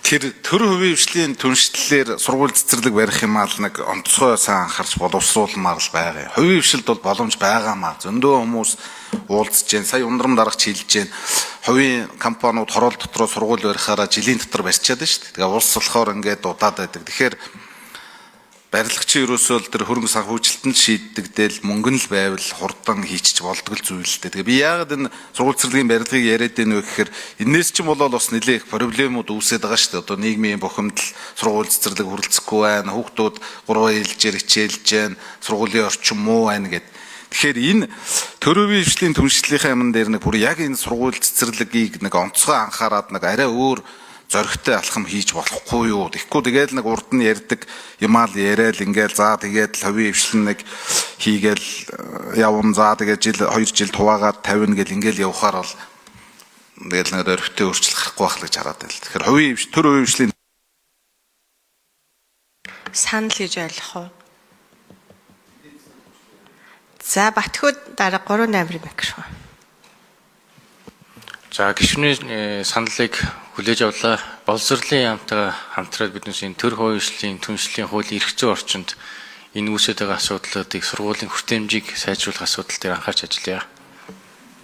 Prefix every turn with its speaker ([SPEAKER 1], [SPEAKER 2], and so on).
[SPEAKER 1] Тэр төр хувийн хвшлийн түншлэлээр сургууль цэцэрлэг барих юм аа л нэг онцгой сайн анхаарч боловсруулмаар л байгаа юм. Хувийн хвшилд бол боломж байгаамаа. Зөндөө хүмүүс уулзж гэн, сая ундрам дарагч хэлж гэн. Хувийн компаниуд хороол дотроо сургууль барихаараа жилийн дотор барьчаад байна шүү дээ. Тэгээ улс болохоор ингээд удаад байдаг. Тэгэхээр барилгачийн ерөөсөө л тэр хөрөнгө санхүүжилтэнд шийддэг дээл мөнгө нь л байвал хурдан хийчих болдог л зүйл л дээ. Тэгээ би яагаад энэ сургууль цэцэрлэгийн барилгыг яриад байна вэ гэхээр энээс ч юм болол бас нэлээх проблемууд үүсээд байгаа шүү дээ. Одоо нийгмийн бухимдал, сургууль цэцэрлэг хүрэлцэхгүй байна, хүүхдүүд гурван ээлжээр хичээлж байна, сургуулийн орчин муу байна гэд. Тэгэхээр энэ төрөвийн хвшлийн түншлэлийнхээ юмн дээр нэг бүр яг энэ сургууль цэцэрлэгийг нэг онцгой анхаарад нэг арай өөр зоригтой алхам хийж болохгүй юу. Тэгэхгүй тэгэл нэг урд нь ярьдаг юмаа л яриад ингээл за тэгээд л хувийн хвшлэн нэг хийгээл явна, за тэгээд жил 2 жил хуваагаад 50 гэл ингээл явхаар бол тэгэл нэг орхитой өөрчлөлт гарахгүй байх л гэж хараад байл. Тэгэхээр хувийн хвш төр хувийн хвшлийн
[SPEAKER 2] Санал гэж ойлгох уу? За, Батхүүд дараа 3 номерын микрофон.
[SPEAKER 3] За, гишүүний саналыг хүлээж авлаа. Боловсролын яамтайгаа хамтраад биднээс энэ төр хувийн түншлэлийн хуулийн эрх зүйн орчинд энэ үүсээд байгаа асуудлуудыг, сургуулийн хүртээмжийг сайжруулах асуудал дээр анхаарч ажиллая.